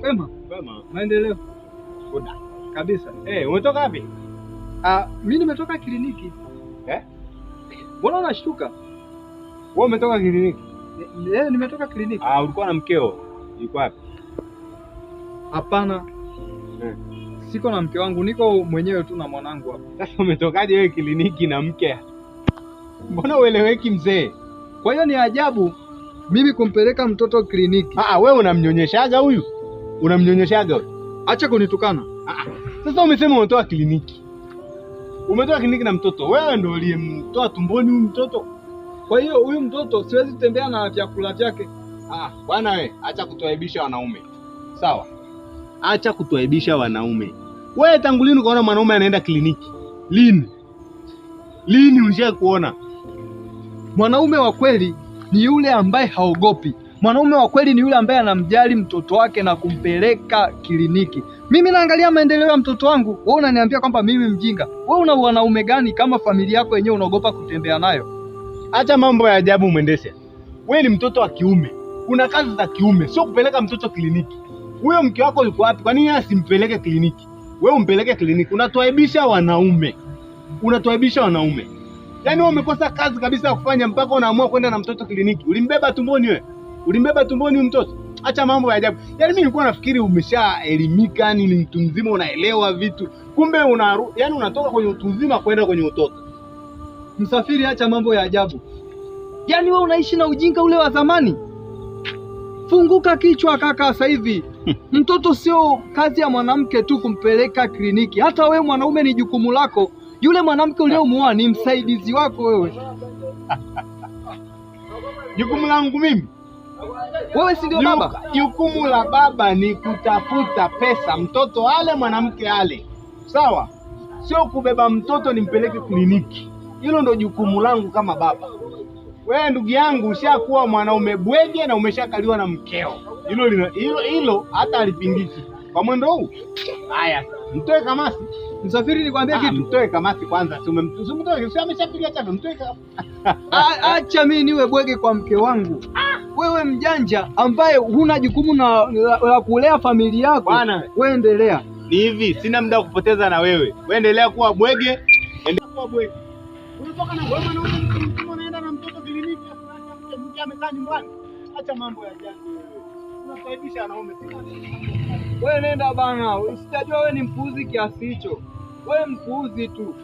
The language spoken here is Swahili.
Kwema? Kwema. Maendeleo. Kuda. Kabisa. Eh, umetoka wapi? Ah, mimi nimetoka kliniki. Eh? Mbona unashtuka? Wewe umetoka kliniki? Eh, nimetoka kliniki. Ah, ulikuwa na mkeo? Yuko wapi? Hapana. Eh. Siko na mke wangu, niko mwenyewe tu na mwanangu hapa. Sasa umetokaje wewe kliniki na mke? Mbona ueleweki mzee? Kwa hiyo ni ajabu mimi kumpeleka mtoto kliniki. Ah, wewe unamnyonyeshaga huyu? Unamnyonyeshaga huyu? Acha kunitukana. Ah, sasa umesema umetoka kliniki. Umetoka kliniki na mtoto. Wewe ndio uliyemtoa tumboni huyu mtoto. Kwa hiyo huyu mtoto siwezi kutembea na vyakula vyake. Ah, bwana we, acha kutuaibisha wanaume. Sawa? Acha kutuaibisha wanaume. Wewe tangu lini ukaona mwanaume anaenda kliniki? Lini? Lini ulishawahi kuona? Mwanaume wa kweli ni yule ambaye haogopi. Mwanaume wa kweli ni yule ambaye anamjali mtoto wake na kumpeleka kliniki. Mimi naangalia maendeleo ya mtoto wangu, wewe unaniambia kwamba mimi mjinga. Wewe una wanaume gani kama familia yako yenyewe unaogopa kutembea nayo? Acha mambo ya ajabu mwendesha. Wewe ni mtoto wa kiume. Una kazi za kiume, sio kupeleka mtoto kliniki. Huyo mke wako yuko wapi? Kwa nini asimpeleke kliniki? Wewe umpeleke kliniki. Unatuaibisha wanaume. Unatuaibisha wanaume. Yaani wewe umekosa kazi kabisa ya kufanya mpaka unaamua kwenda na mtoto kliniki. Ulimbeba tumboni wewe? Ulimbeba tumboni huyu mtoto? Acha mambo ya ajabu. Yaani mimi nilikuwa nafikiri umeshaelimika, yani ni mtu mzima unaelewa vitu. Kumbe yaani unatoka kwenye utu uzima kwenda kwenye utoto. Msafiri, acha mambo ya ajabu. Yaani wewe unaishi na ujinga ule wa zamani. Funguka kichwa kaka, sasa hivi. Mtoto sio kazi ya mwanamke tu kumpeleka kliniki. Hata wewe mwanaume ni jukumu lako. Yule mwanamke uliyomuoa ni msaidizi wako wewe. Jukumu langu mimi? Wewe si ndio baba? Jukumu la baba ni kutafuta pesa, mtoto ale, mwanamke ale. Sawa? Sio kubeba mtoto nimpeleke kliniki. Hilo ndo jukumu langu kama baba. Wewe ndugu yangu ushakuwa mwanaume bwege na umeshakaliwa na mkeo. Hilo hata alipingiki. Kwa mwendo huu. Haya, mtoe kamasi. Msafiri, nikwambie kitu. Mtoe kamasi kwanza. Si umemtoe, si ameshapiga chapa, mtoe kamasi. Acha mimi niwe bwege kwa mke wangu. Wewe mjanja ambaye huna jukumu na la kulea familia yako. Bwana, wewe endelea. Ni hivi, sina muda wa kupoteza na wewe. Wewe endelea kuwa bwege. Endelea kuwa bwege. Unatoka na wewe mwanaume mzima unaenda na mtoto kliniki, afu mke amekaa nyumbani. Acha mambo ya jana. Unasaidisha wanaume. Wewe nenda bana, usitajua wewe ni mpuuzi kiasi hicho. Wewe mpuuzi tu.